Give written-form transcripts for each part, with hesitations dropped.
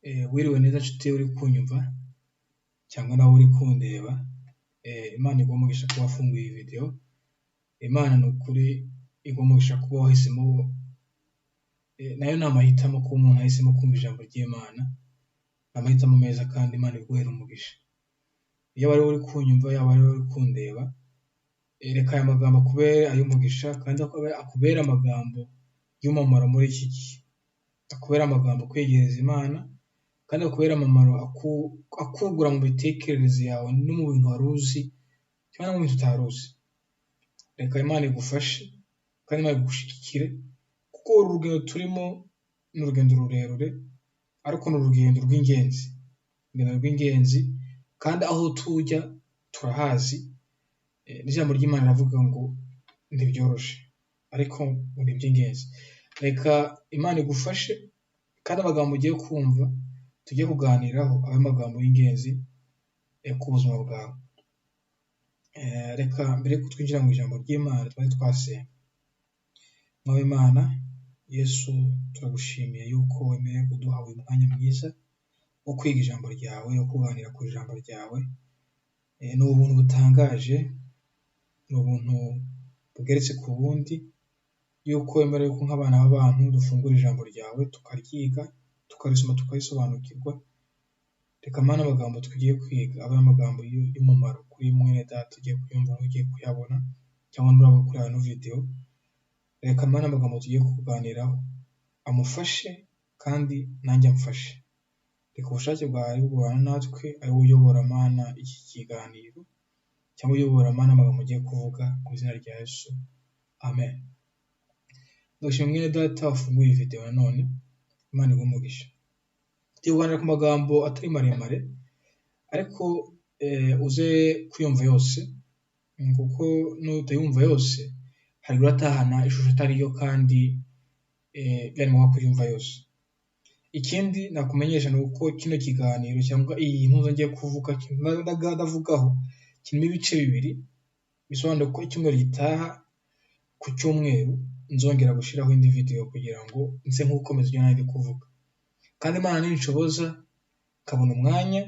Wiriwe neza nshuti uri kunyumva cyangwa nawe uri kundeba, Imana iguhe umugisha kuba wafunguye iyi video. Imana ni ukuri iguhe umugisha kuba wahisemo, nayo ni amahitamo kuba umuntu ahisemo kumva ijambo ry'Imana, ni amahitamo meza kandi Imana iguhere umugisha. Yaba ari wowe uri kunyumva, yaba ari wowe uri kundeba, reka aya magambo akubere ay'umugisha kandi akubere amagambo y'umumaro muri iki gihe. Akubere amagambo akwegereza Imana kandi akubere amamaro akugura mu mitekerereze yawe no mu bintu wari uzi cyangwa no mu bintu utari uzi. Reka Imana igufashe kandi Imana igushyigikire, kuko uru rugendo turimo ni urugendo rurerure ariko ni urugendo rw'ingenzi, urugendo rw'ingenzi kandi aho tujya turahazi, n'ijambo ry'Imana riravuga ngo ntibyoroshe ariko ngo ni iby'ingenzi. Reka Imana igufashe kandi amagambo ugiye kumva tugiye kuganiraho abe amagambo y'ingenzi ku buzima bwawe. Reka mbere yuko twinjira mu ijambo ry'Imana twari twasenga. Mwami Imana, Yesu turagushimiye yuko wemeye kuduha uyu mwanya mwiza wo kwiga ijambo ryawe, wo kuganira ku ijambo ryawe. Ni ubuntu butangaje, ni ubuntu bugeretse ku bundi, yuko wemera yuko nk'abana b'abantu dufungura ijambo ryawe tukaryiga, tukarisoma, tukarisobanukirwa. Reka Mana amagambo tugiye kwiga abe amagambo y'umumaro kuri mwene data ugiye kuyumva n'ugiye kuyabona cyangwa n'uraba kureba ino video. Reka Mana amagambo tugiye kuganiraho amufashe kandi nanjye amfashe. Reka ubushake bwawe bubane natwe, ari wowe uyobora Mana iki kiganiro cyangwa uyobora Mana amagambo ugiye kuvuga mu izina rya Yesu, amen. Ndashimira mwene data wafunguye iyi video nanone, Imana iguhe umugisha. Tugiye kuganira ku magambo atari maremare ariko uze kuyumva yose, kuko nutayumva yose hari uratahana ishusho itari yo kandi byari ngombwa kuyumva yose. Ikindi nakumenyesha ni uko kino kiganiro cyangwa iyi ntuza ngiye kuvuga ndavugaho kirimo ibice bibiri, bisobanuye ko icyumweru gitaha ku cyumweru nzongera gushyiraho indi video kugira ngo nse nk'ukomeza ibyo nari ndi kuvuga. Kandi Imana ninshoboza nkabona umwanya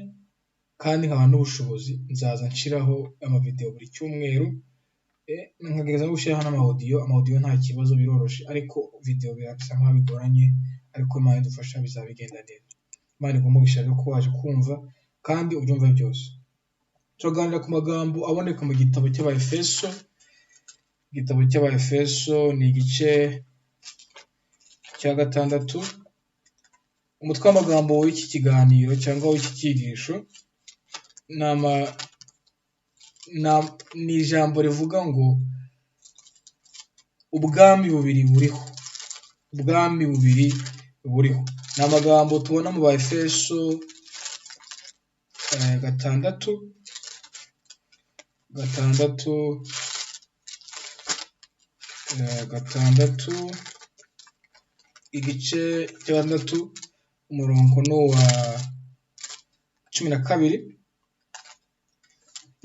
kandi nkabona n'ubushobozi, nzaza nshiraho amavideo buri cyumweru, nkagerageza no gushyiraho n'amaudio. Amaudio nta kibazo biroroshe, ariko video birasa nkaho bigoranye, ariko Imana idufasha bizabigenda neza. Imana iguhe umugisha rero ko waje kumva kandi ubyumve byose. Turaganira ku magambo aboneka mu gitabo cy'Abaefeso. Igitabo cy'Abaefeso ni igice cya 6. Umutwe w'amagambo w'iki kiganiro cyangwa w'iki cyigisho ni ijambo rivuga ngo ubwami bubiri buriho, ubwami bubiri buriho. Ni amagambo tubona mu Baefeso 6, 6, 6, igice cya 6, umurongo ni uwa 12.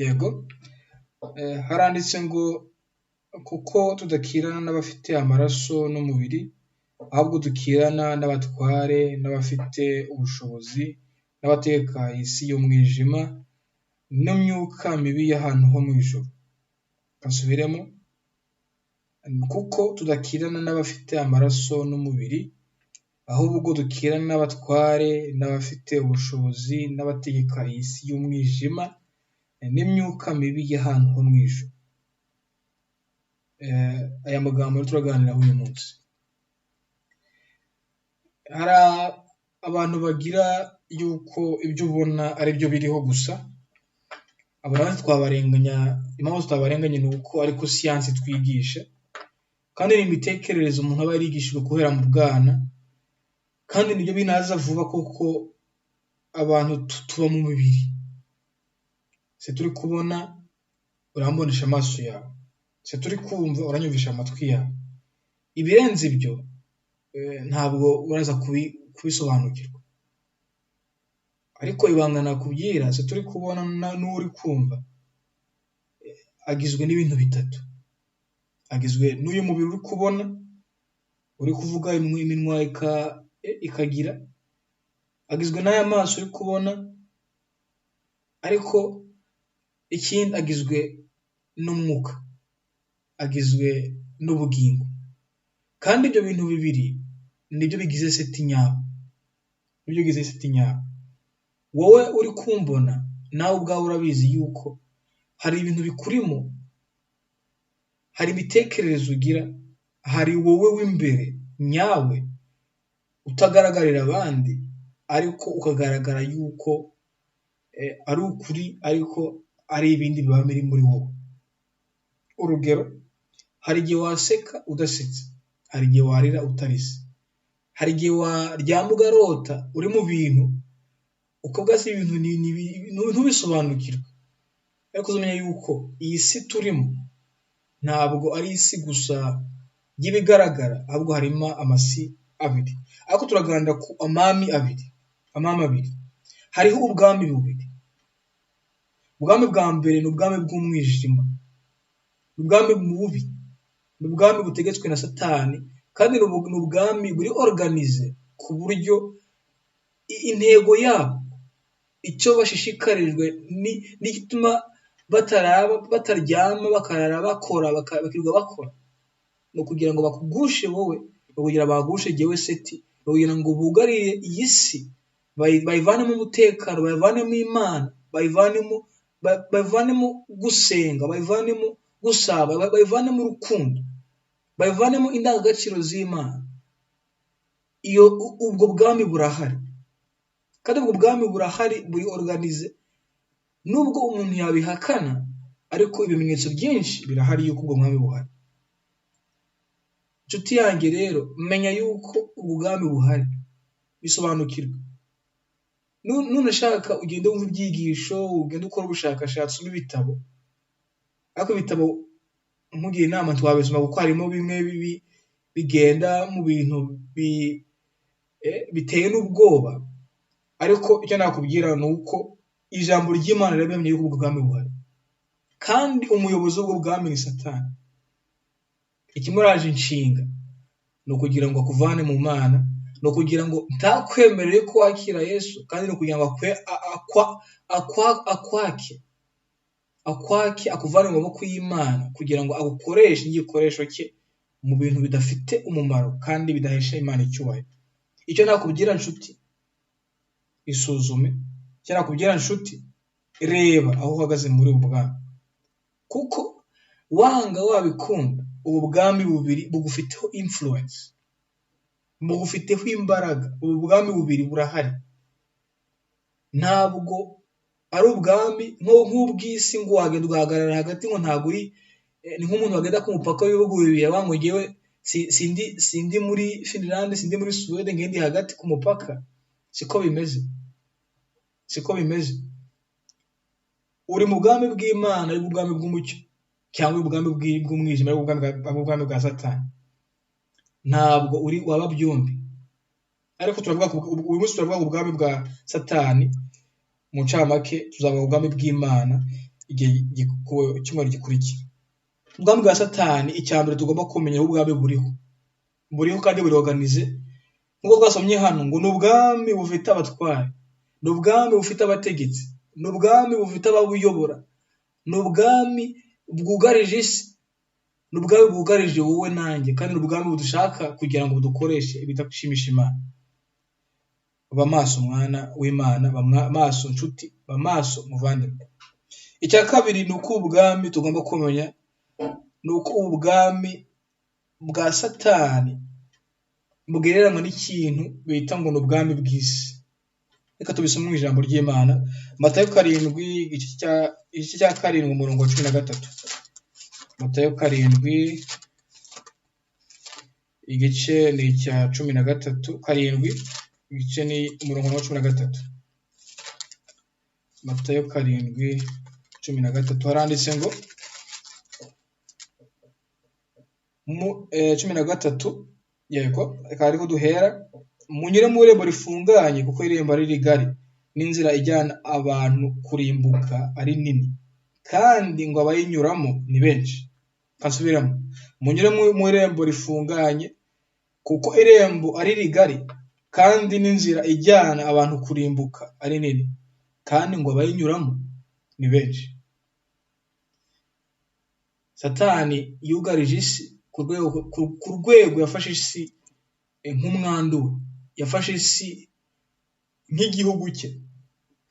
Yego, haranditse ngo kuko tudakirana n'abafite amaraso n'umubiri, ahubwo dukirana n'abatware n'abafite ubushobozi n'abateka isi y'umwijima n'imyuka mibi y'ahantu ho mu ijuru. Kasubiremo, kuko tudakirana n'abafite amaraso n'umubiri, ahubwo dukirana n'abatware n'abafite ubushobozi n'abategeka isi y'umwijima n'imyuka mibi y'ahantu ho mu ijuru. Aya magambo turaganiraho uyu munsi. Hari abantu bagira yuko ibyo ubona ari byo biriho gusa, abo nabo twabarenganya. Impamvu tutabarenganya ni uko ariko siyansi twigisha, kandi ni imitekerereze umuntu aba yarigishijwe guhera mu bwana, kandi nibyo binaza vuba kuko abantu tuba mu mubiri. Se turi kubona urambonesha amaso yawe, se turi kumva uranyumvisha amatwi yawe. Ibirenze ibyo ntabwo uraza kubisobanukirwa. Ariko ibanga nakubwira, se turi kubona n'uri kumva agizwe n'ibintu bitatu. Agizwe n'uyu mubiri uri kubona, uri kuvuga iminwa ikagira, Agizwe n'aya maso uri kubona, ariko ikindi agizwe n'umwuka, agizwe n'ubugingo. Kandi ibyo bintu bibiri nibyo bigize Seti nyawe, nibyo bigize Seti nyawe. Wowe uri kumbona nawe ubwawe urabizi yuko hari ibintu bikurimo, hari imitekerereze ugira, hari wowe w'imbere nyawe utagaragarira abandi, ariko ukagaragara yuko ari ukuri, ariko ari ibindi biba biri muri wowe. Urugero, hari igihe waseka udasetse, hari igihe warira utarize, hari igihe waryama ugarota uri mu bintu ukavuga se ibintu ntubisobanukirwe. Ariko uzamenye yuko iyi si turimo ntabwo ari isi gusa y'ibigaragara, ahubwo harimo amasi abiri. Ariko turaganira ku amami abiri, amami abiri. Hariho ubwami bubiri. Ubwami bwa mbere ni ubwami bw'umwijima, ni ubwami bubi, ni ubwami butegetswe na Satani, kandi ni ubwami buri organize ku buryo intego yabo, icyo bashishikarijwe n'igituma bataryama bakarara bakora, bakirirwa bakora, ni ukugira ngo bakugushe wowe, ni ukugira bagushe jyewe Seti, ni ukugira ngo bugarire iyi si, bayivanemo umutekano, bayivanemo Imana, bayivanemo gusenga, bayivanemo gusaba, bayivanemo urukundo, bayivanemo indangagaciro z'Imana. Iyo ubwo bwami burahari, kandi ubwo bwami burahari buri organize, nubwo umuntu yabihakana, ariko ibimenyetso byinshi birahari yuko ubwo bwami buhari. Inshuti yanjye rero, menya yuko ubwo bwami buhari, bisobanukirwe. Nunashaka ugende wumva ibyigisho, ugende ukora ubushakashatsi, usome ibitabo, ariko ibitabo nkugira inama ntiwabisoma kuko harimo bimwe bigenda mu bintu biteye n'ubwoba, ariko icyo nakubwira ni uko ijambo ry'Imana rirabihamya yuko ubwo bwami buhari, kandi umuyobozi w'ubwo bwami ni Satani. Ikimuraje inshinga ni ukugira ngo akuvane mu Mana, ni ukugira ngo ntakwemerere ko wakira Yesu, kandi ni ukugira ngo akwake akuvane mu maboko y'Imana, kugira ngo agukoreshe igikoresho cye mu bintu bidafite umumaro kandi bidahesha Imana icyubahiro. Icyo nakubwira nshuti, isuzume. Icyo nakubwira nshuti, reba aho uhagaze muri ubu bwami, kuko wanga wabikunda, ubu bwami bubiri bugufiteho influence, bugufiteho imbaraga. Ubu bwami bubiri burahari, ntabwo ari ubwami nk'ubw'isi ngo wagenda ugahagarara hagati ngo ntabwo uri, ni nk'umuntu wagenda ku mupaka w'ibihugu bibiri avuga ngo njyewe sindi muri Finland, sindi muri Suwede, ngende hagati ku mupaka. Siko bimeze, siko bimeze. Uri mu bwami bw'Imana, ari ubwami bw'umucyo, cyangwa ubwami bw'umwijima, ari ubwami bwa Satani. Ntabwo uri waba byombi. Ariko turavuga uyu munsi turavuga ku bwami bwa Satani, mu ncamake tuzavuga ubwami bw'Imana igihe cyumweru gikurikira. Ubwami bwa Satani, icya mbere tugomba kumenya aho ubwami buriho, buriho kandi buri organize, nk'uko twasomye hano ngo ni ubwami bufite abatware, ni ubwami bufite abategetsi, ni ubwami bufite ababuyobora, ni ubwami bwugarije isi, ni ubwami bwugarije wowe nanjye, kandi ni ubwami budushaka kugira ngo budukoreshe ibidashimisha Imana. Ba maso mwana w'Imana, ba maso nshuti, ba maso muvandimwe. Icya kabiri ni uko ubwami tugomba kumenya, ni uko ubwami bwa Satani bwereranywa n'ikintu bita ngo ni ubwami bw'isi. Reka tubisome mu ijambo ry'Imana, Matayo 7 igice cya 7 umurongo wa 13. Matayo 7 igice ni icya 13, 7 igice ni umurongo wa 13. Matayo 7:13 haranditse ngo 13, yego, reka ariho duhera. Munyure mu irembo rifunganye, kuko irembo ari rigari, n'inzira ijyana abantu kurimbuka ari nini, kandi ngo abayinyuramo ni benshi. Kansubiramo, munyure mu irembo rifunganye, kuko irembo ari rigari, kandi n'inzira ijyana abantu kurimbuka ari nini, kandi ngo abayinyuramo ni benshi. Satani yugarije isi ku rwego yafashe isi nk'umwandu we, yafashe isi nk'igihugu cye,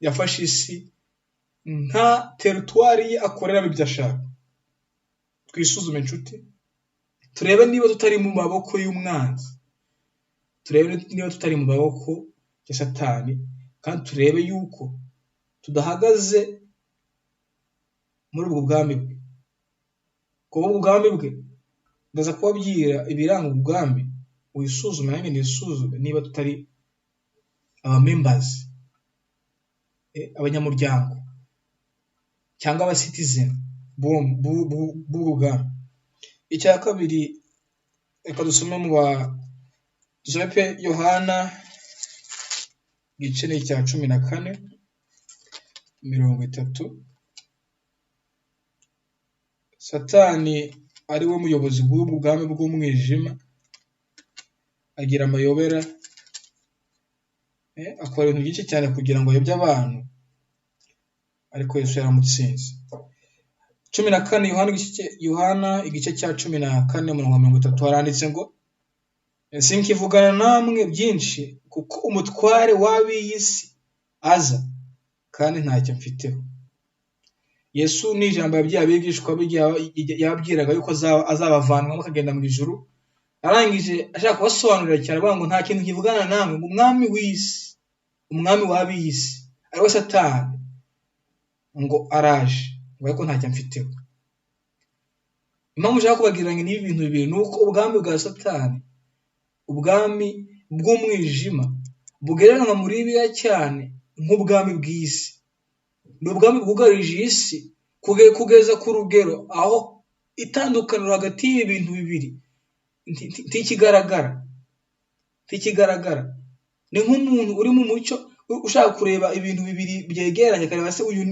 yafashe isi nka teritwari ye akoreramo ibyo ashaka. Twisuzume inshuti, turebe niba tutari mu maboko y'umwanzi, turebe niba tutari mu maboko ya Satani, kandi turebe yuko tudahagaze muri ubwo bwami bwe. Kuba ubwami bwe, ndaza kubabwira ibiranga ubwami, wisuzume nanjye nisuzume niba tutari abamembazi, abanyamuryango cyangwa abasitizeni b'ubwo bwami. Icya kabiri, reka dusome dusome pe Yohana igice ni icya 14 30. Satani ari we muyobozi w'ubwo bwami bw'umwijima, agira amayobera, akora ibintu byinshi cyane kugira ngo ayobye abantu, ariko Yesu yaramutsinze. 14 Yohana igice cya 14 umurongo wa 30 haranditse ngo: sinkivugana namwe byinshi, kuko umutware w'ab'iyi si aza, kandi ntacyo mfiteho. Yesu ni ijambo yabwiye abigishwa be yababwiraga yuko azabavanwamo akagenda mu ijuru, arangije ashaka kubasobanurira cyane avuga ngo nta kintu kivugana namwe, ngo umwami w'isi, umwami w'ab'iyi si ariwe Satani, ngo araje, ngo ariko ntacyo amfiteho. Impamvu nshaka kubagereranya n'ibi bintu bibiri ni uko ubwami bwa Satani, ubwami bw'umwijima, bugereranywa muri Bibiliya cyane nk'ubwami bw'isi. Ni ubwami bwugarije iyi si kugeza ku rugero aho itandukaniro hagati y'ibi bintu bibiri ntikigaragara. Ni nk'umuntu uri mu mucyo ushaka kureba ibintu bibiri byegeranye, akareba se uyu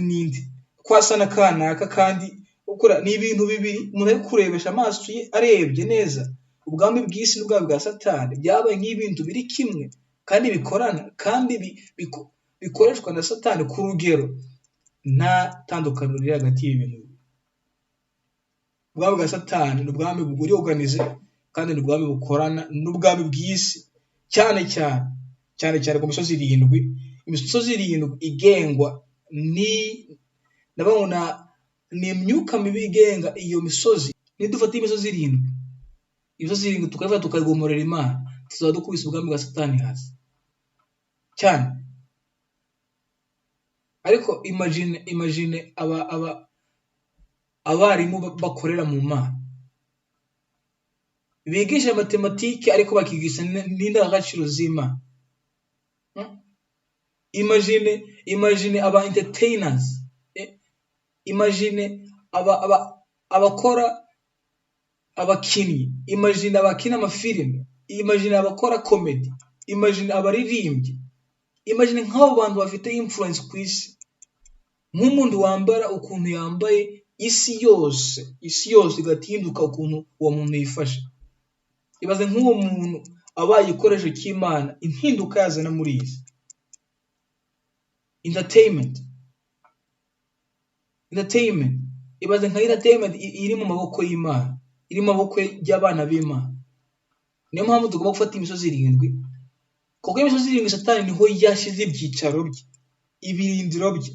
ninde, ko asa na kanaka, kandi ukora ni ibintu bibiri umuntu ari kurebesha amaso ye arebye neza. Ubwami bw'isi n'ubwami bwa Satani byabaye nk'ibintu biri kimwe kandi bikorana, kandi bikoreshwa na Satani ku rugero nta tandukaniro riri hagati y'ibi bintu bibiri. Ubwami bwa Satani ni ubwami buriyoganize, kandi ni ubwami bukorana n'ubwami bw'isi, cyane cyane cyane cyane ku misozi irindwi. Imisozi irindwi igengwa ni ndabona ni imyuka mibi igenga iyo misozi. Nidufata imisozi irindwi, imisozi irindwi tukayifata tukayigomorera Imana, tuzaba dukubise ubwami bwa Satani hasi cyane. Ariko imagine abarimu bakorera mu Mana, bigisha matematike ariko bakigisha n'indangagaciro z'Imana. Imagine aba entertainers, imagine abakora abakinnyi, imagine abakina amafilime, imagine abakora comedy, imagine abaririmbyi, imagine nk'abo bantu bafite influence ku isi. Nk'umuntu wambara ukuntu yambaye, isi yose igatinduka ukuntu uwo muntu yifashe. Ibaze nk'uwo muntu abaye igikoresho cy'Imana, impinduka yazana muri iyi si. Entertainment, ibaze nka entertainment iri mu maboko y'Imana, iri mu maboko y'abana b'Imana. Niyo mpamvu tugomba gufata imisozi irindwi, kuko imisozi irindwi Satani niho yashyize ibyicaro bye, ibirindiro bye.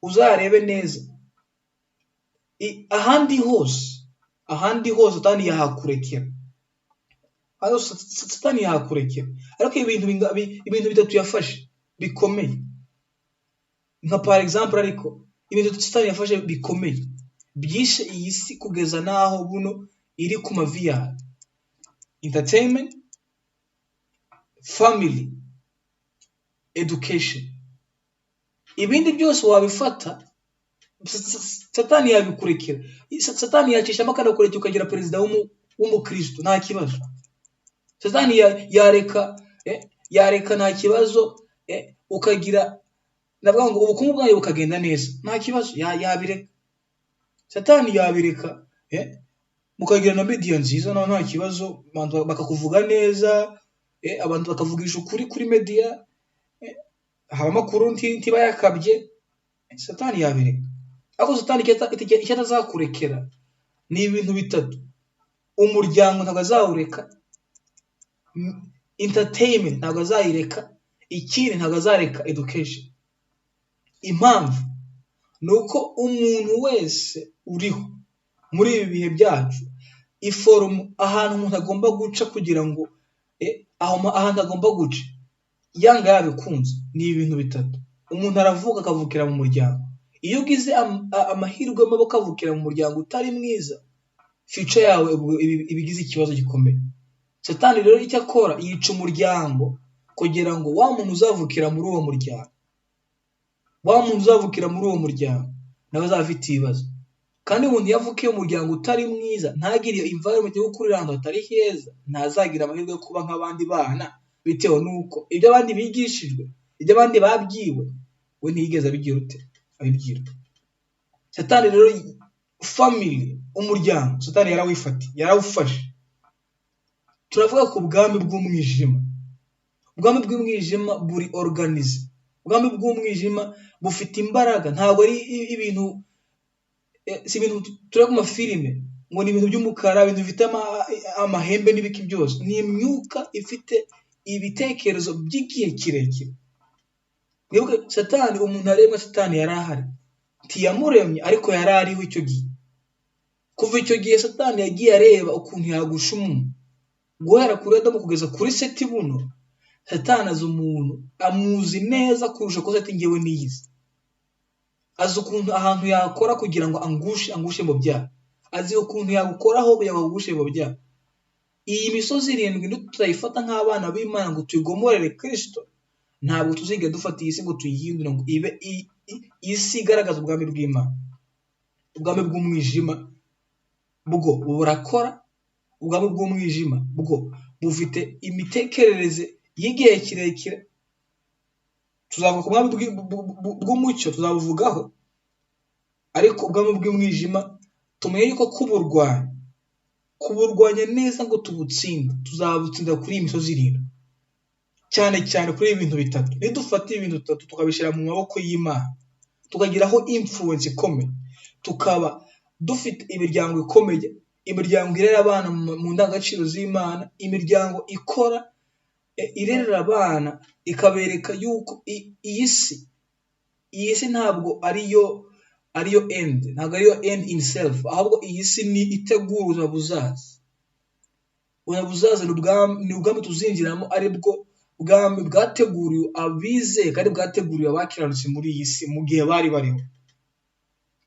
Uzarebe neza ahandi hose Satani yahakurekera, Satani yahakurekera. Ariko ibintu bitatu yafashe bikomeye, nka par exemple, ariko ibintu Satani yafashe bikomeye byishe iyi si kugeza n'aho buno iri ku mavi yayo: entertainment, family, education. Ibindi byose wabifata, Satani yabikurekera. Satani yacishamo akanakurekera ukagira perezida w'umukristo, nta kibazo. Satani yareka nta kibazo, ukagira ndavuga ngo ubukungu bwayo bukagenda neza, nta kibazo, yabireka. Satani yabireka, Mukagira na media nziza naho nta kibazo, abantu bakakuvuga neza, abantu bakavugisha ukuri kuri media, haba amakuru ntibayakabye, Satani yabireka. Ariko Satani icyo atazakurekera ni ibintu bitatu. Umuryango ntabwo azawureka, entertainment ntabwo azayireka, ikindi ntabwo azareka education. Impamvu ni uko umuntu wese uriho muri ibi bihe byacu, iforomo ahantu umuntu agomba guca kugira ngo ahantu agomba guca yanga yabikunze ni ibintu bitatu. Umuntu aravuka akavukira mu muryango. Iyo ugize amahirwe mabi ukavukira mu muryango utari mwiza, future yawe iba igize ikibazo gikomeye. Satani rero icyo akora, yica umuryango kugira ngo wa muntu uzavukira muri uwo muryango, wa muntu uzavukira muri uwo muryango nawe azaba afite ibibazo. Kandi umuntu iyo avukiye mu muryango utari mwiza, ntagire iyo environment yo gukurira ahantu hatari heza, ntazagira amahirwe yo kuba nk'abandi bana, bitewe n'uko ibyo abandi bigishijwe, ibyo abandi babwiwe, we ntiyigeze abigira ute, abibwirwa. Satani rero family, umuryango, Satani yarawifatiye, yarawufashe. Turavuga ku bwami bw'umwijima. Ubwami bw'umwijima buri organize. Ubwami bw'umwijima bufite imbaraga, ntabwo ari ibintu, si ibintu tureba ku mafilime ngo ni ibintu by'umukara, ibintu bifite amahembe n'ibiki byose. Ni imyuka ifite ibitekerezo by'igihe kirekire. Mwibuke Satani, umuntu aremwa Satani yari ahari, ntiyamuremye ariko yari ariho icyo gihe. Kuva icyo gihe Satani yagiye areba ukuntu yagusha umuntu, guhera kuri Adamu kugeza kuri Seti buno, Satani azi umuntu, amuzi neza kurusha ko Seti njyewe niyizi. Azi ukuntu ahantu yakora kugira ngo angushe mu byaha. Azi ukuntu yagukoraho kugira ngo agushe mu byaha. Iyi misozi irindwi nitutayifata nk'abana b'Imana ngo tuyigomorere Kristo, ntabwo tuzigera dufata iyi si ngo tuyihindure ngo ibe isi igaragaza ubwami bw'Imana. Ubwami bw'umwijima bwo burakora, ubwami bw'umwijima bwo bufite imitekerereze y'igihe kirekire. Tuzavuga ku bwami bw'umucyo, tuzabuvugaho, ariko ubwami bw'umwijima tumenye yuko kuburwanya neza ngo tubutsinde, tuzabutsinda kuri iyi misozi irindwi, cyane cyane kuri ibi bintu bitatu. Nidufata ibintu bitatu tukabishyira mu maboko y'Imana, tukagiraho influence ikomeye, tukaba dufite imiryango ikomeye, imiryango irera abana mu ndangagaciro z'Imana, imiryango ikora irerera abana ikabereka yuko iyi si ntabwo ariyo end, ntabwo ariyo end in self, ahubwo iyi si ni itegura ubuzima buzaza. Ubuzima buzaza ni ubwami tuzinjiramo, ari bwo bwami bwateguriwe abizeye kandi bwateguriwe abakiranutse muri iyi si mu gihe bari bariho.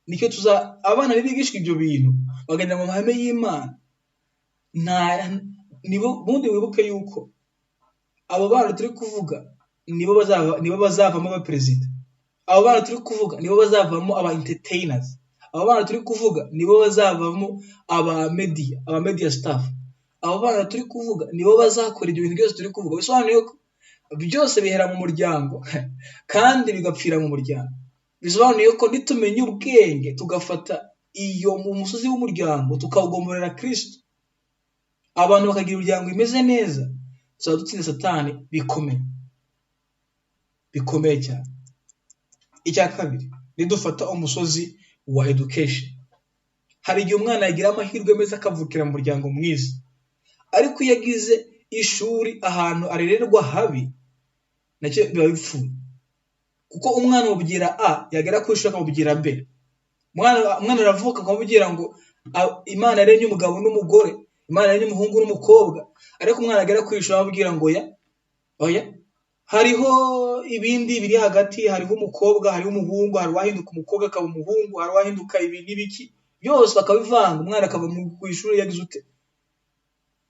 Nicyo tuza abana bigishwa ibyo bintu bagenda mu mahame y'Imana. Nibo bundi wibuke yuko abo bana turi kuvuga nibo bazavamo abaperezida. Abo bana turi kuvuga nibo bazavamo aba entertainers. Abo bana turi kuvuga nibo bazavamo aba media staff. Abo bana turi kuvuga nibo bazakora ibyo bintu byose turi kuvuga. Bisobanuye ko byose bihera mu muryango kandi bigapfira mu muryango. Bisobanuye ko nitumenya ubwenge tugafata iyo mu musozi w'umuryango tukawugomorera Kristo, abantu bakagira imiryango imeze neza, tuzaba dutsinze Satani bikomeye, bikomeye cyane. Icya kabiri, nidufata umusozi wa education. Hari igihe umwana yagira amahirwe meza akavukira mu muryango mwiza, ariko iyo agize ishuri ahantu arererwa habi, nacyo biba bipfuye. Kuko umwana umubwira A, yagera ku ishuri akamubwira B. Umwana aravuka akamubwira ngo Imana yaremye umugabo n'umugore, Imana yaremye umuhungu n'umukobwa, ariko umwana agera ku ishuri akamubwira ngo oya, oya. Hariho ibindi biri hagati, hariho umukobwa, hariho umuhungu, hari uwahinduka umukobwa akaba umuhungu, hari uwahinduka ibi n'ibiki, byose bakabivanga, umwana akava ku ishuri yagize ute,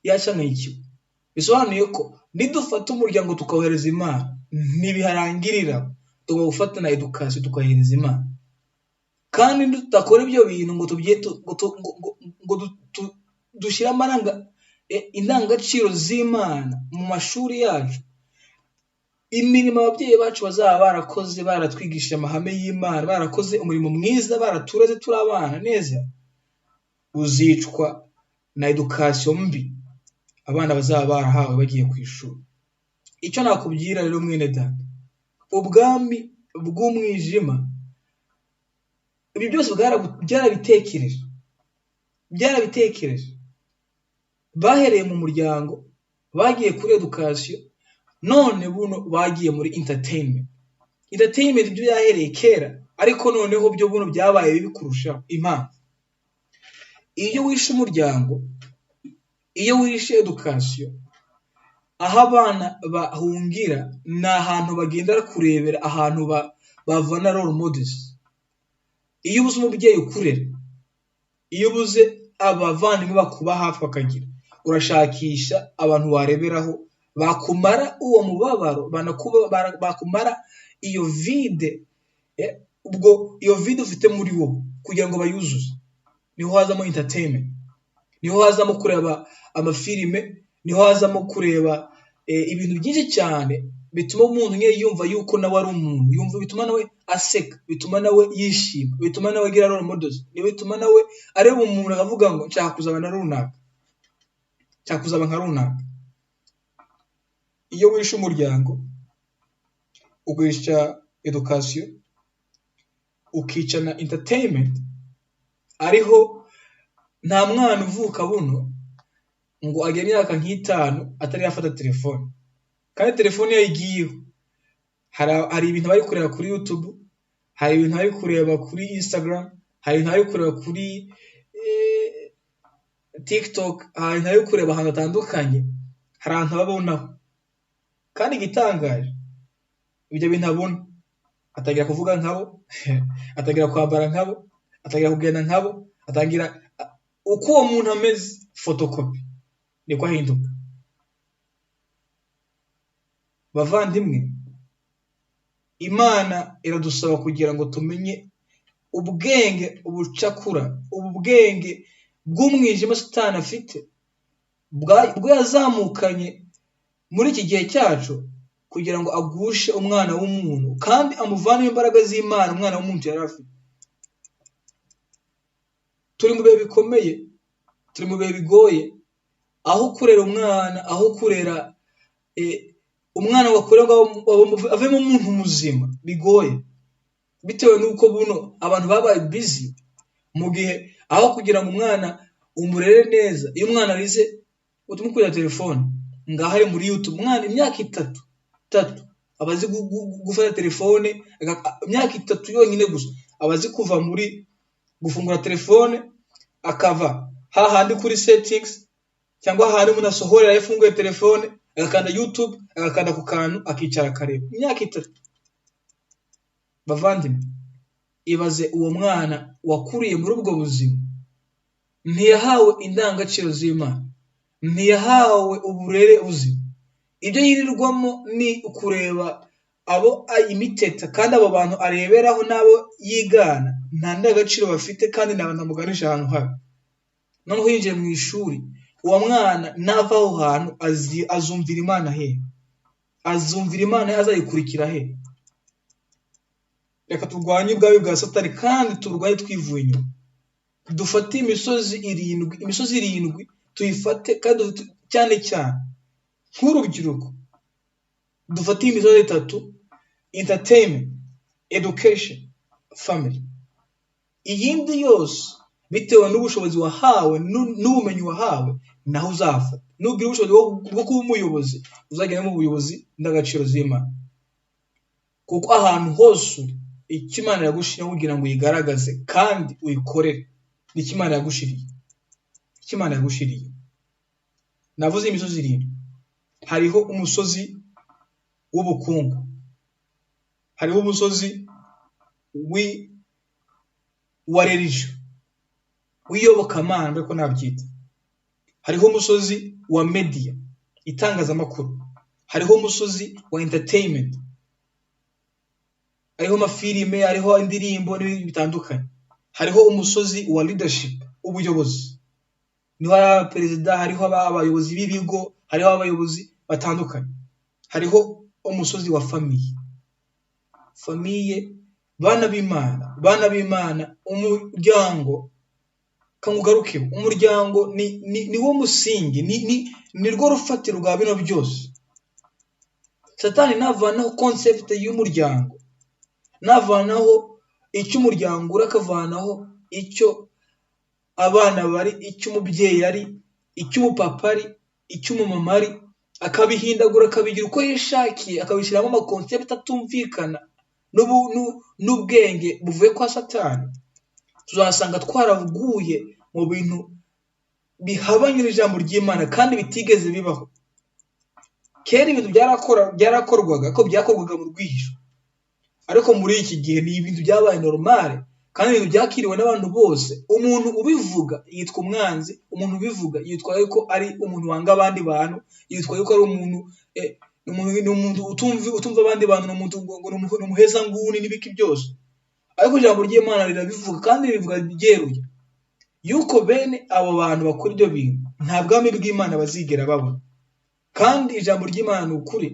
yacangayikiwe. Bisobanuye ko nidufata umuryango tukawohereza Imana, ntibiharangirira, tugomba gufata na education tukayihereza Imana. Kandi nitudakora ibyo bintu ngo dushyire indangagaciro z'Imana mu mashuri yacu, imirimo ababyeyi bacu bazaba barakoze, baratwigishije amahame y'Imana, barakoze umurimo mwiza, baratureze turi abana neza, uzicwa na education mbi abana bazaba barahawe bagiye ku ishuri. Icyo nakubwira rero mwene data, ubwami bw'umwijima ibi byose byarabitekereje, byarabitekereje. Bahereye mu muryango, bagiye kuri education, none buno bagiye muri entertainment. Entertainment byo byahereye kera, ariko noneho byo buno byabaye bibi kurushaho. Impamvu, iyo wishe umuryango, iyo wishe education, aho abana bahungira ni ahantu bagenda kurebera, ahantu bavana role models. Iyo ubuze umubyeyi ukurera, iyo ubuze abavandimwe bakuba hafi bakagira, urashakisha abantu wareberaho bakumara uwo mubabaro, bakumara iyo vide, ubwo iyo vide ufite muri wowe kugira ngo bayuzuze. Niho hazamo entertainment, niho hazamo kureba amafilime, niho hazamo kureba ibintu byinshi cyane bituma umuntu nyine yumva yuko nawe ari umuntu, yumva bituma nawe aseka, bituma nawe yishima, bituma nawe agira role models, bituma nawe areba umuntu akavuga ngo nshaka kuzaba na runaka, nshaka kuzaba nka runaka. Iyo wishe umuryango, ukica education, ukica na entertainment, ariho nta mwana uvuka buno ngo agere imyaka nk'itanu atari yafata telefone. Kandi telefone iyo ayigiyeho, hari ibintu bari kureba kuri YouTube, hari ibintu bari kureba kuri Instagram, hari ibintu bari kureba kuri TikTok, hari ibintu bari kureba ahantu hatandukanye, hari ahantu babonaho. Kandi igitangaje, ibyo bintu abona, atangira kuvuga nkabo, atangira kwambara nkabo, atangira kugenda nkabo, atangira uko uwo muntu ameze, fotokopi niko ahinduka. Bavandimwe, Imana iradusaba kugira ngo tumenye ubwenge, ubucakura, ubwenge bw'umwijima Satani afite, bwo yazamukanye muri iki gihe cyacu kugira ngo agushe umwana w'umuntu kandi amuvanemo imbaraga z'Imana umwana w'umuntu yari afite. Turi mu bihe bikomeye, turi mu bihe bigoye, aho kurera umwana, aho kurera umwana ngo akure ngo avemo umuntu muzima bigoye, bitewe n'uko buno abantu babaye busy mu gihe aho kugira ngo umwana umurere neza. Iyo umwana arize utumukurira telefone, ngaho ari muri YouTube, umwana imyaka itatu aba azi gufata telefone, imyaka 3 yonyine gusa aba azi kuva muri gufungura telefone, akava hahandi kuri settings cyangwa hahandi umuntu asohorera afunguye telefone, agakanda YouTube, agakanda ku kantu, akicara akareba. Imyaka 3. Bavandimwe, ibaze uwo mwana wakuriye muri ubwo buzima, ntiyahawe indangagaciro z'Imana, ntiyahawe uburere buzima. Ibyo yirirwamo ni ukureba abo imiteta, kandi abo bantu areberaho n'abo yigana nta ndangagaciro bafite, kandi ni abantu bamuganisha ahantu habi. Noneho yinjiye mu ishuri, uwo mwana nava aho hantu azumvira Imana he? Azumvira Imana he? Azayikurikira he? Reka turwanye ubwami bwa Satani kandi turwanye twivuye inyuma. Dufate imisozi 7, imisozi 7 tuyifate, kandi cyane cyane nk'urubyiruko dufate imisozi 3: entertainment, education, family. Iyindi yose bitewe n'ubushobozi wahawe n'ubumenyi wahawe, naho uzafata. Nugira ubushobozi bwo kuba umuyobozi, uzagera mu buyobozi indangagaciro z'Imana. Kuko ahantu hose uri, icyo Imana yagushiriyeho kugira ngo uyigaragaze kandi uyikorere, nicyo Imana yagushiriye. Icyo Imana yagushiriye. Navuze imisozi 7. Hariho umusozi w'ubukungu, hariho umusozi wa religion, w'iyobokamana ariko nabyita. Hariho umusozi wa media, itangazamakuru. Hariho umusozi wa entertainment, hariho amafilime, hariho indirimbo n'ibindi bitandukanye. Hariho umusozi wa leadership, ubuyobozi. Niho hari abaperezida, hariho abayobozi b'ibigo, hariho abayobozi batandukanye. Hariho umusozi wa famille. Famille, bana b'Imana, bana b'Imana, umuryango Kangugarukeho, umuryango ni wo musingi, ni rwo rufatiro rwa bino byose. Satani navanaho concept y'umuryango, navanaho icyo umuryango uri, akavanaho icyo abana bari, icyo umubyeyi ari, icyo umupapa ari, icyo umumama ari, akabihindagura akabigira uko yishakiye, akabishyiramo amaconcept atumvikana n'ubwenge buvuye kwa Satani, tuzasanga twaraguye mu bintu bihabanye n'ijambo ry'Imana kandi bitigeze bibaho. Kera ibintu byarakorwaga, ko byakorwaga mu rwihisho, ariko muri iki gihe ni ibintu byabaye normal, kandi ibintu byakiriwe n'abantu bose. Umuntu ubivuga yitwa umwanzi, umuntu ubivuga yitwa yuko ari umuntu wanga abandi bantu, yitwa yuko ari umuntu ni umuntu utumva abandi bantu, ni umuntu ngo ni umuhezanguni n'ibiki byose. Ariko ijambo ry'Imana rirabivuga kandi ribivuga ryeruye yuko bene abo bantu bakora ibyo bintu nta bwami bw'Imana bazigera babona. Kandi ijambo ry'Imana ni ukuri,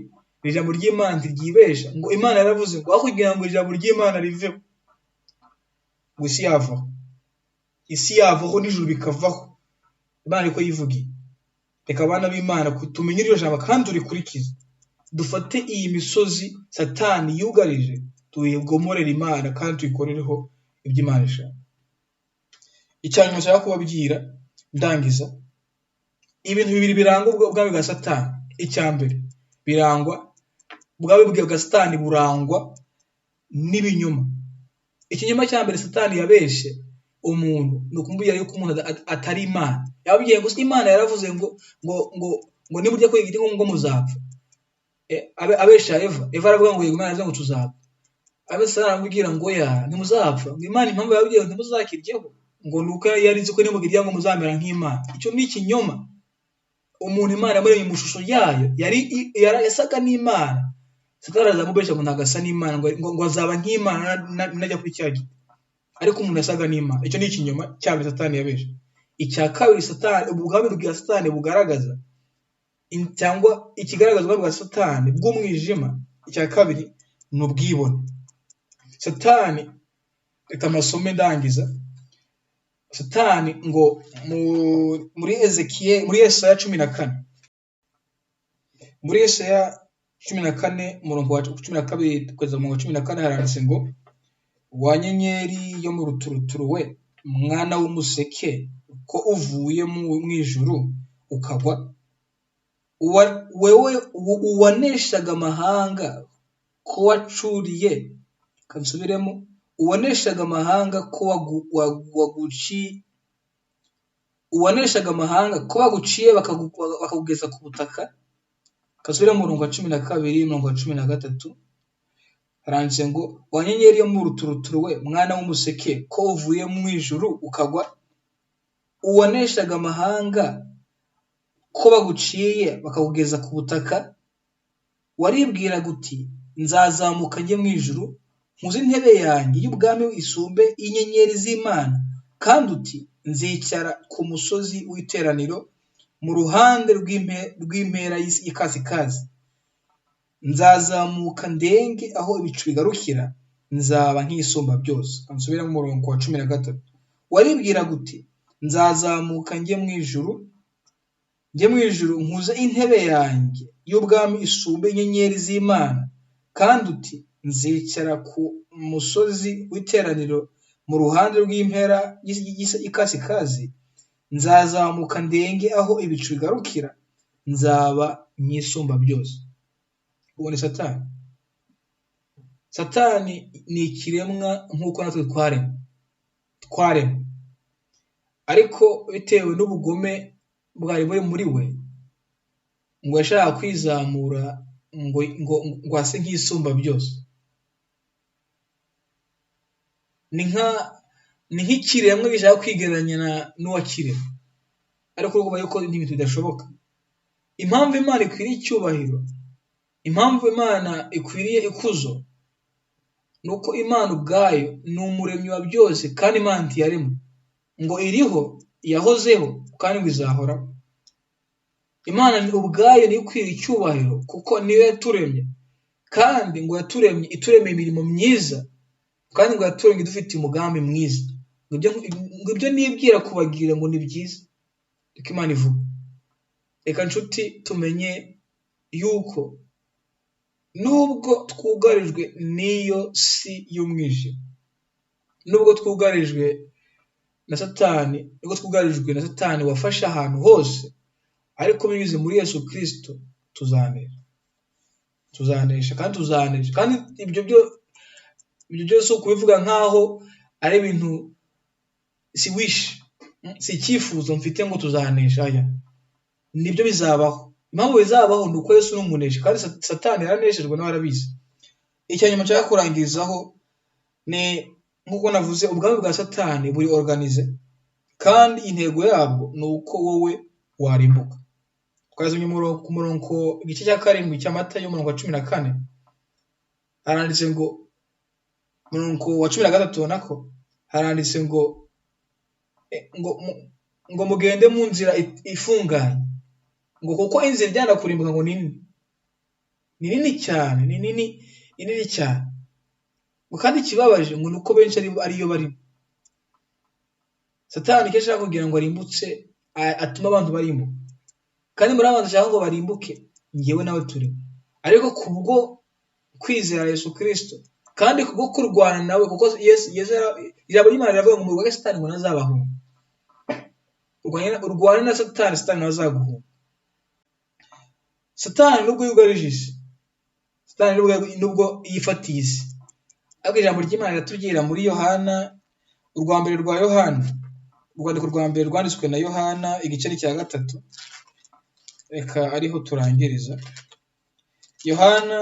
ijambo ry'Imana ntiryibesha. Ngo Imana yaravuze ngo aho kugira ngo ijambo ry'Imana riveho, ngo isi yavaho, isi yavaho n'ijuru bikavaho. Imana niko yivugiye. Reka abana b'Imana tumenye iryo jambo kandi turikurikize, dufate iyi misozi Satani yugarije tuyigomorere Imana kandi tuyikorereho ibyo Imana ishaka. Icya nyuma nshaka kubabwira ndangiza, ibintu bibiri biranga ubwami bwa Satani. Icya mbere birangwa, ubwami bwa Satani burangwa n'ibinyoma. Ikinyoma cya mbere Satani yabeshe umuntu ni ukumubwira yuko umuntu atari Imana. Yababwiye ngo Imana yaravuze ngo ngo ngo ngo nimurya kuri iki giti ngo muzapfa. Abesha Eva, Eva aravuga ngo yego Imana yaravuze ngo tuzapfa. Abe Satani aramubwira ngo ya ntimuzapfa, ngo Imana impamvu yababwiye ngo ntimuzakiryeho ngo ni uko yari izi ko nimukirya ngo muzamera nk'Imana. Icyo ni ikinyoma. Umuntu Imana yamuremye mu ishusho yayo, yasaga n'Imana. Satani aramubeshya ngo ntabwo asa n'Imana, ngo azaba nk'Imana najya kuri cya giti. Ariko umuntu yasaga n'Imana. Icyo ni ikinyoma cya mbere Satani yabeshe. Icya kabiri Satani, ubwami bwa Satani bugaragaza, cyangwa ikigaragaza ubwami bwa Satani bw'umwijima, icya kabiri ni ubwibone. Satani, reka amasome ndangiza. Satani ngo muri Ezekiel, muri Yesaya 14, muri Yesaya 14 umurongo wa 12 kugeza mu 14 haranditse ngo wa nyenyeri yo mu ruturuturu we, mwana w'umuseke, ko uvuye mu ijuru ukagwa, wewe uwaneshaga amahanga ko wacuriye, kansubiremo, uwaneshaga amahanga ko uwaneshaga amahanga ko baguciye bakakugeza ku butaka. Kasubire mu murongo wa 12 umurongo wa 13 haranditse ngo wa nyenyeri yo mu ruturuturu we, mwana w'umuseke, ko uvuye mu ijuru ukagwa, uwaneshaga amahanga ko baguciye bakakugeza ku butaka, waribwiraga uti nzazamuka njye mu ijuru, nkuze intebe yanjye y'ubwami isumbe inyenyeri z'Imana, kandi uti nzicara ku musozi w'iteraniro mu ruhande rw'impera y'ikasikazi, nzazamuka ndenge aho ibicu bigarukira, nzaba nk'isumba byose. Nsubire mu murongo wa 13, waribwiraga uti nzazamuka njye mu ijuru, njye mu ijuru nkuze intebe yanjye y'ubwami isumbe inyenyeri z'Imana, kandi uti nzicara ku musozi w'iteraniro mu ruhande rw'impera y'ikasikazi, nzazamuka ndenge aho ibicu bigarukira, nzaba nk'isumba byose. Uwo ni Satani. Satani ni ikiremwa nk'uko natwe twaremwe, ariko bitewe n'ubugome bwari buri muri we, ngo yashakaga kwizamura ngo ase nk'isumba byose. Ni nk'ikiremwa gishaka kwigereranya n'uwakiremye, ariko urumva yuko ni ibintu bidashoboka. Impamvu Imana ikwiriye icyubahiro, impamvu Imana ikwiriye ikuzo, ni uko Imana ubwayo ni umuremyi wa byose, kandi Imana ntiyaremwe, ngo iriho, yahozeho, kandi ngo izahoraho. Imana ubwayo niyo ikwiriye icyubahiro, kuko niyo yaturemye, kandi ngo yaturemye ituremeye imirimo myiza, kandi ngo yaturemye idufitiye umugambi mwiza. Ngo ibyo nibwira kubagira ngo ni byiza, reka Imana ivuga. Reka nshuti tumenye yuko nubwo twugarijwe n'iyo si y'umwijima, nubwo twugarijwe na Satani, nubwo twugarijwe na Satani wafashe ahantu hose, ariko binyuze muri Yesu Kristo tuzanesha, tuzanesha kandi tuzanesha. Kandi ibyo byose ukubivuga nkaho ari ibintu, si wish, si icyifuzo mfite ngo tuzanesha, aya nibyo bizabaho. Impamvu bizabaho ni uko Yesu ni umunesha, kandi Satani yaraneshejwe nawe arabizi. Icya nyuma nshaka kurangirizaho ni nk'uko navuze, ubwami bwa Satani buri organize, kandi intego yabwo ni uko wowe warimbuka. Twazanye ku murongo igice cya 7 cya Matayo umurongo wa 14, haranditse ngo, umurongo wa 13 nako haranditse ngo ngo mugende mu nzira ifunganye, ngo kuko inzira ijyana kurimbuka ngo nini, ni nini cyane, ni nini, ni nini cyane. Ngo kandi ikibabaje ngo nuko benshi ariyo barimo. Satani icyo ashaka kugira ngo arimbutse, atume abantu barimbuka, kandi muri abantu ashaka ngo barimbuke njyewe nawe turimo. Ariko kubwo kwizera Yesu Kristo kandi kubwo kurwana nawe, kuko Yesu ijambo ry'Imana riravuga ngo murwanye Satani ngo ntazabahunga. Urwane na Satani, Satani ntazaguhunga. Satani nubwo yugarije isi, Satani nubwo yifatiye isi, ariko ijambo ry'Imana riratubwira muri Yohana, urwa mbere rwa Yohana, urwandiko rwa mbere rwanditswe na Yohana igice cya 3, reka ariho turangiriza. Yohana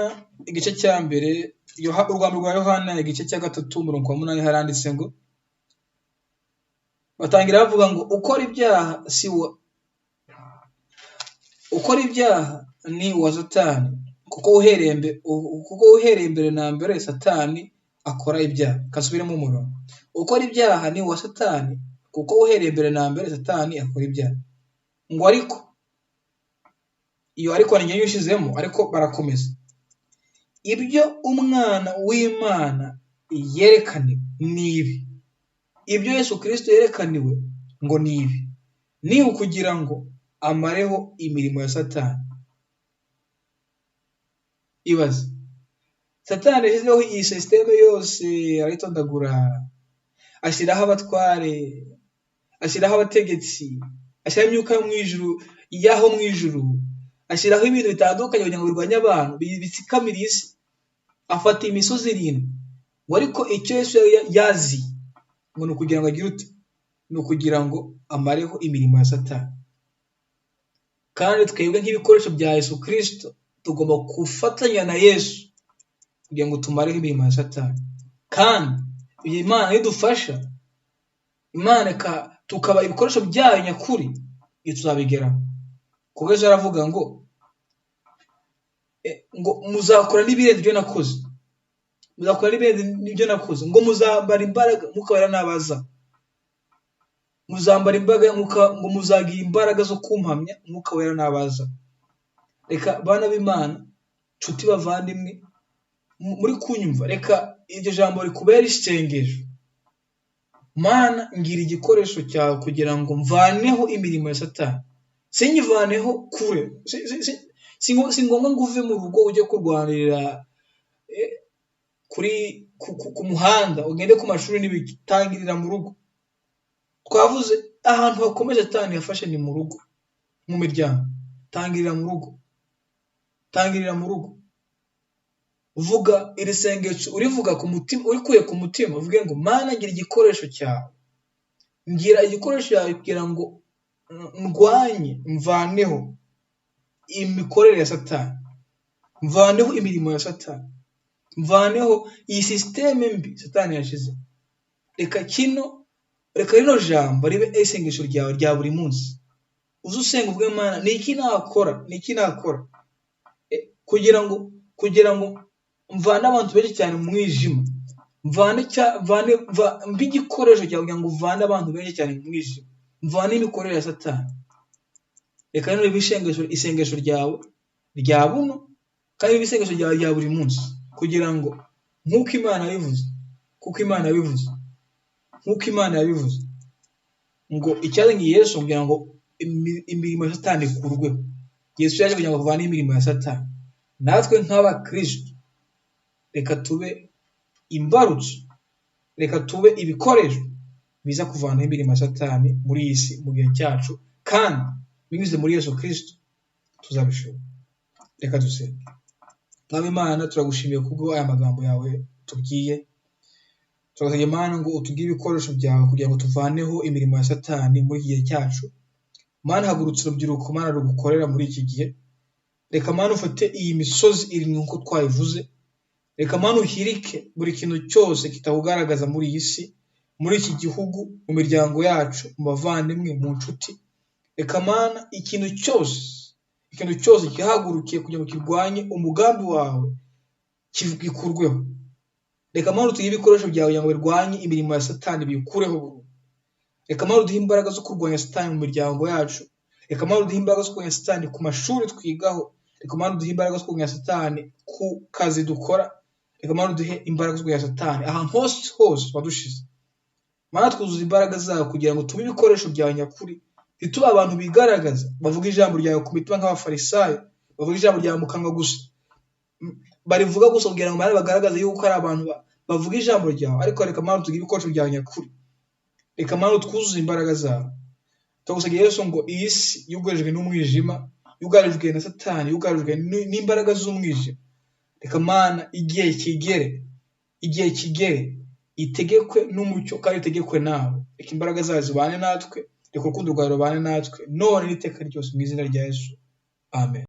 igice cya mbere, urwa mbere rwa Yohana igice cya 3 umurongo wa 8, haranditse ngo, batangira bavuga ngo ukora ibyaha si ukora ibyaha ni uwa Satani, kuko uhereye mbere na mbere Satani akora ibyaha. Kasubiremo umurongo, ukora ibyaha ni uwa Satani, kuko uhereye mbere na mbere Satani akora ibyaha. Ngo ariko iyo ariko ni ngewe ushizemo, ariko barakomeza, ibyo umwana w'Imana yerekaniwe ni ibi, ibyo Yesu Kristo yerekaniwe ngo ni ibi, ni ukugira ngo amareho imirimo ya Satani. Ibaze, Satani yashyizeho iyi sisiteme yose, arayitondagura, ashyiraho abatware, ashyiraho abategetsi, ashyiraho imyuka yo mu ijuru, y'aho mu ijuru, ashyiraho ibintu bitandukanye kugira ngo birwanye abantu, bitsikamire isi, afata imisozi 7. Ngo ariko icyo Yesu yazi ngo ni ukugira ngo agire ute, ni ukugira ngo amareho imirimo ya Satani. Kandi twebwe nk'ibikoresho bya Yesu Kristo tugomba gufatanya na Yesu kugira ngo tumareho imirimo ya Satani. Kandi Imana idufasha, Imana tukaba ibikoresho byayo nyakuri, iyo tuzabigeraho. Kuko Yesu aravuga ngo ngo muzakora n'ibirenze ibyo nakoze, muzakora n'ibirenze ibyo nakoze, ngo muzambara imbaraga Mwuka Wera nabaza, muzambara imbaraga ngo muzagira imbaraga zo kumpamya Mwuka Wera nabaza. Reka bana b'Imana, nshuti bavandimwe muri kunyumva, reka iryo jambo rikubere isengesho. Mana, ngira igikoresho cyawe kugira ngo mvaneho imirimo ya Satani, sinyivaneho kure. Si ngombwa ngo uve mu rugo ujye kurwanirira kuri ku muhanda, ugende ku mashuri n'ibitangirira mu rugo. Twavuze ahantu hakomeje Satani yafashe ni mu rugo, mu miryango. Tangirira mu rugo, tangirira mu rugo. Vuga iri sengesho, urivuga ku mutima, urikuye ku mutima, uvuge ngo Mana ngira igikoresho cyawe, ngira igikoresho cyawe kugira ngo ndwanye, mvaneho imikorere ya Satani, mvaneho imirimo ya Satani, mvaneho iyi sisiteme mbi Satani yashize. Reka kino, reka rino jambo ribe isengesho ryawe rya buri munsi. Uze usenga uvuge Mana, ni iki nakora, ni iki nakora kugira ngo mvane abantu benshi cyane mu mwijima, mvane mbe igikoresho cyawe kugira ngo mvane abantu benshi cyane mu mwijima, mvane imikorere ya Satani. Reka rino ribe isengesho ryawe rya buno, kandi ribe isengesho ryawe rya buri munsi, kugira ngo nk'uko Imana yabivuze, kuko Imana yabivuze, Nk'uko Imana yabivuze ngo icyazanye Yesu kugira ngo imirimo ya Satani ikurweho. Yesu yaje kugira ngo avane imirimo ya Satani. Natwe nk'abakristo reka tube imbarutso, reka tube ibikoresho biza kuvanaho imirimo ya Satani muri iyi si mu gihe cyacu, kandi binyuze muri Yesu Kristo tuzabishobora. Reka dusenge. Mwami Imana, turagushimiye kubwo aya magambo yawe tubwiye. Turasabye Mana ngo utugire ibikoresho byawe kugira ngo tuvaneho imirimo ya Satani muri iki gihe cyacu. Mana, hagurutsa urubyiruko Mana rugukorera muri iki gihe. Reka Mana ufate iyi misozi irindwi nk'uko twayivuze. Reka Mana uhirike buri kintu cyose kitakugaragaza muri iyi si, muri iki gihugu, mu miryango yacu, mu bavandimwe, mu nshuti. Reka Mana ikintu cyose, ikintu cyose gihagurukiye kugira ngo kirwanye umugambi wawe gikurweho. Reka Mana utuhe ibikoresho byawe kugira ngo birwanye imirimo ya Satani biyikureho burundu. Reka Mana uduhe imbaraga zo kurwanya Satani mu miryango yacu. Reka Mana uduhe imbaraga zo kurwanya Satani ku mashuri twigaho. Reka Mana uduhe imbaraga zo kurwanya Satani ku kazi dukora. Reka Mana uduhe imbaraga zo kurwanya Satani ahantu hose hose wadushize. Mana twuzuza imbaraga zawe kugira ngo tube ibikoresho byawe nyakuri, ntitube abantu bigaragaza bavuga ijambo ryawe ku mitima nk'abafarisayo, bavuga ijambo ryawe mu kanwa gusa, barivuga gusa kugira ngo Mana bagaragaze yuko ari abantu bavuga ijambo ryawe, ariko reka Mana tugire ibikoresho byawe nyakuri. Reka Mana twuzuze imbaraga zawe. Turagusabye Yesu ngo iyi si yugarijwe n'umwijima, yugarijwe na Satani, yugarijwe n'imbaraga z'umwijima. Reka Mana igihe kigere, igihe kigere, itegekwe n'umucyo kandi itegekwe nawe. Reka imbaraga zawe zibane natwe, reka urukundo rwawe rubane natwe, none n'iteka ryose mu izina rya Yesu. Amen.